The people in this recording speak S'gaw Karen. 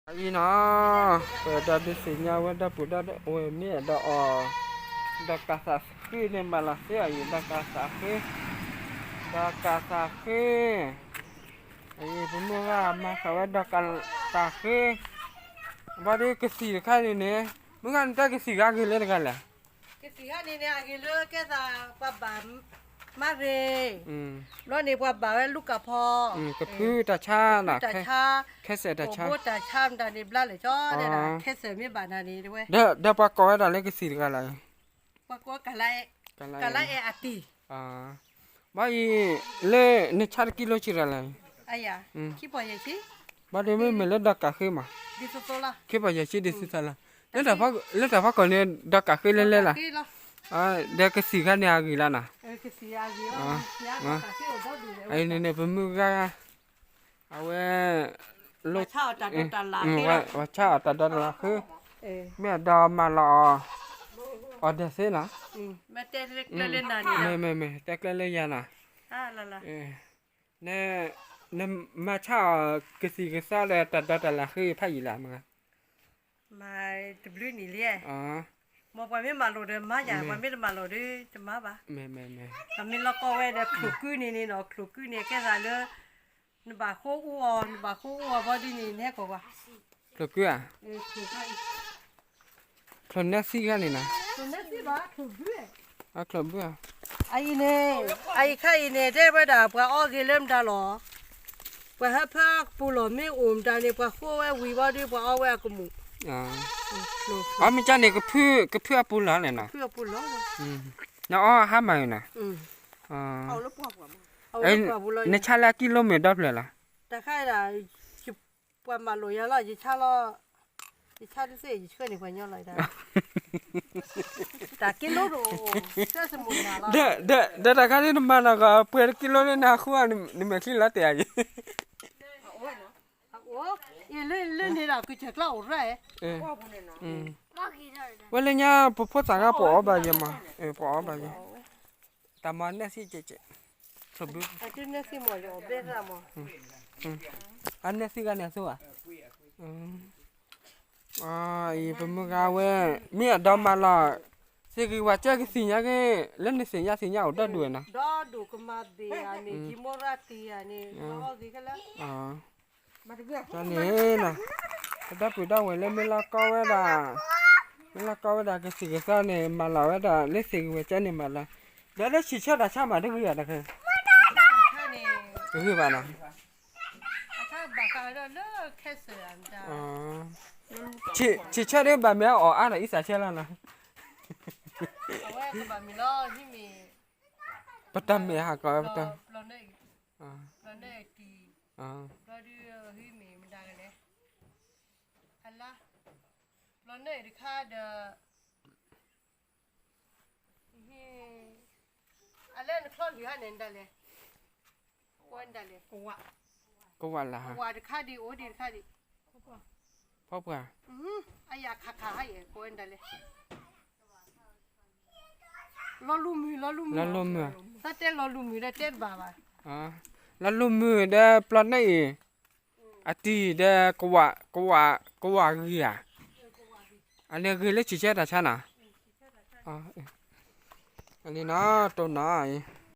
အံၤနီၤ, ပဒီးဒုးသ့ၣ်ညါဝဲဒီပုၢ်ဒီဝဲၢ်မ့ၢ်အဲၣ်ဒိးအီၣ် ဒီးကးသးဃ့န့ၣ် မၤလီၤသ့အီၤအံၤ ဒီးကးသးဃ့, ဒီးကးသးဃ့, အံၤပမုၢ်ဂၤမၤဃာ်ဝဲဒီးကးသးဃ့, ဘၣ်ဒီးကသံၣ်တခါန့ၣ်န့ၣ်, မုၢ်ဂၤနတဲကသံၣ်ဂၤဂ့ၤလၢတဂၤလဲၣ် ကသံၣ်ဂၤန့ၣ်န့ၣ် အဂ့ၤလၢကဲသးပှၤဘၣ်မၤရ့ၣ်, ဘျီန့ၣ်ပှၤဘၣ်ဝဲလူၤကၣ်ဖီ, ကဖုတၢ်ဆါ, ကဖုတၢ်ဆါ, ခဲစဲးတၢ်ဆါ, ဘိတၢ်ဆါမတၤန့ၣ်ဘျါလဲၣ်ကၠီဒဲဒၣ် ခဲစဲးမ့ၢ်ဘၣ်နၤန့ၣ်တဝဲ, ဒီးပှၤကိးဝဲဒၣ်လၢကသံၣ်တဂၤလဲၣ်, ပှၤကိးကလးအဲၣ်အတံၢ် ဘၣ်အံၤ, လၢနဆါတကံလိဆံးတဂၤလဲၣ်, ဘၣ်ဒီးမ့မ့ၢ်လၢဒီးကးဃ့မး, ခံပီၢ်ယဲၢ်ဆံဒ်သိးသိးလီၤ, လၢတၢ်ဖီခိၣ်န့ၣ် ဒီးကးဃ့လဲၤလဲၤလီၤ, ဒီးကသံၣ်ခါန့ၣ်အဂ့ၤလီၤနီၤ, အံၤန့ၣ်န့ၣ် ပမုၢ်ဂၤ အဝဲ ဝဲဆါအီၣ်တၢ်ဒီးတၢ်လၣ်ဃ့, မ့ၢ်အဒီးမၤလီၤအီၤ, အီၤဒဲးသ့နီၤ, မ့မ့မ့ၢ် တဲကျဲလၢယၤနီၤ, နမၤဆါအီၤကသံၣ်ကသီဒီးတၢ်ဒီးတၢ်လၣ်ဃ့ဖးယံာ်လၢမ့ၢ်, မၤတဘျုးနံၣ်လံ, မ်ပှၤမ့ၢ်မၤလိာ်ဒီးမၤယၤ, ပှၤမ့ၢ်တမၤလိာ်ဒီးတမၤဘၣ်, ပမ့ၢ်လီၤကီဝဲဒီးချိၣ်ကုန့ၣ်န့ၣ်နီၤ, ချိၣ်ကုန့ၣ်ကဲသးလၢ နဘၣ်ဃိအူအီၤ, နဘၣ်ဃိအူအီၤဘီဒ်န့ၣ် နဟဲကီၢ်ပှၤ, ချိၣ်ကုဧါ, ချိၣ်နဲသံခါန့ၣ်နီၤ, ချိၣ်ဘုဧါ, အံၤန့ၣ်, အအံၤခါအံၤန့ၣ် တဲဝဲဒၣ်ပှၤအီဂ့ၤလၢမတၤလီၤ, ပှၤဟၢဖၢအပူၤလီၢ်မ့ၢ်အိၣ်မတၤန့ၣ် ပှၤဃိဝဲဝံၤဘီဒီး ပှၤအီဝဲအကမူၣ်, အမ့ၢ်ကန့ၣ် ကဖုအပူၤလီၢ်န့ၣ်နီၤ, ကဖုအပူၤလီၢ်, နအီဟါမၢ်အံၤနီၤ, နဆါလၢအကံလိမ့ၢ်ဒီဖျၢၣ်လီၤ, တၢ်ခါဒၣ် ပှၤမၤလိာ်ယၤလီၤ, ယဆါလီၤ, ယဆါတသ့ၣ် ယဆှၢန့ၢ်ပှၤညီလီၤ, တၢ်က့လိတအိၣ်, ဆှၢစမိၣ်နၤလီၤ, ဒီးတၢ်ခါဒ်နမၤနီၢ်ကီၢ် ပှဲၤတကံလိန့ၣ် နဟးဃုအီၤ နမဲာ်ချံလီၤတဲာ်ဧါယံၤ, လၢန့ၣ်ဒီး ကစၢၢ်ကျါအိၣ်ရၣ်, ဝဲလၢညါပဖိသၣ်ခါပအီၣ်ဘၣ်ယဲမး, ပအီၣ်ဘၣ်ယဲ, တၢ်မၤနဲၣ်သံကဲးကဲး, အနဲၣ်သံဂၤန့ၣ်အသိးဘၣ်, အံၤပမုၢ်ဂၤဝဲ, မ့ၢ်အဒီးမၤလီၤ, သ့ၣ်ဂံၢ်ဝၤကၢကသ့ၣ်ညါက့ၤ, လၢနသ့ၣ်ညါသ့ၣ်ညါအိၣ်ဒီဒူၣ်ဝဲနီၤ, ဒီဒူၣ်ကမၤဘ့ၣ်ဧါန့ၣ်, ယံမီရၣ်တံၢ်ဧါန့ၣ်, တၢ်န့ၣ်နီၤ, ပဒီပုၢ်ဒီဝဲၢ်လၢမ့ၢ်လီၤကီဝဲဒၣ်, မ့ၢ်လီၤကီဝဲဒၣ်ကသံၣ်ကသီန့ၣ် မၤလီၤဝဲဒၣ်လၢသ့ၣ်ဂံၢ်ဝၤကၢန့ၣ်မၤလီၤ, ဒီးလၢဆံးဆၢတၢ်ဆါမးတဂ့ၤဧါတခါ, တဂ့ၤဘၣ်နီၤ ဆံးဆၢဒ်ဘၣ်မ့ၢ်အီၣ်အါဒီးအံသးဆၢလီၤနီၤ, ပတၢ်မ့ၢ်ဟးကီးဝဲပတၢ်, ဘျီနၢ်အံၤတံၢ်, ဘျီဒုးမ့ၢ်မတၤလဲၣ်, အလါ, ဘျီနၢ်အံၤတခါဒီး အလဲနချီၣ်လံၤဟါန့ၣ်ဒၣ်လဲၣ်, ကိးဝဲဒၣ်လဲၣ်, ကဝးလၢ်ဟါ, ကဝးတခါဒံး အိၣ်ဒံးတခါဒံး, ဖီပှၢ်, အယၤခးခးဟါယဲၢ် ကိးဝဲဒၣ်လဲၣ်, လီၤလူၤမုၢ် လီၤလူၤမုၢ်, လီၤလူၤမုၢ်, တၢ်တဲလီၤလူၤမုၢ်ဒီးတဲတဘၣ်ဘၣ်, လီၤလူၤမုၢ်ဒီးပျီနၢ်အံၤ အတံၢ်ဒီး ကဝး, ကဝး, ကဝးဂ့ၤဧါ, အန့ၣ်ဂ့ၤလၢဆံးဆၢတၢ်ဆါနီၤ, အန့ၣ်နီၤ တိၢ်နီၤအံၤ,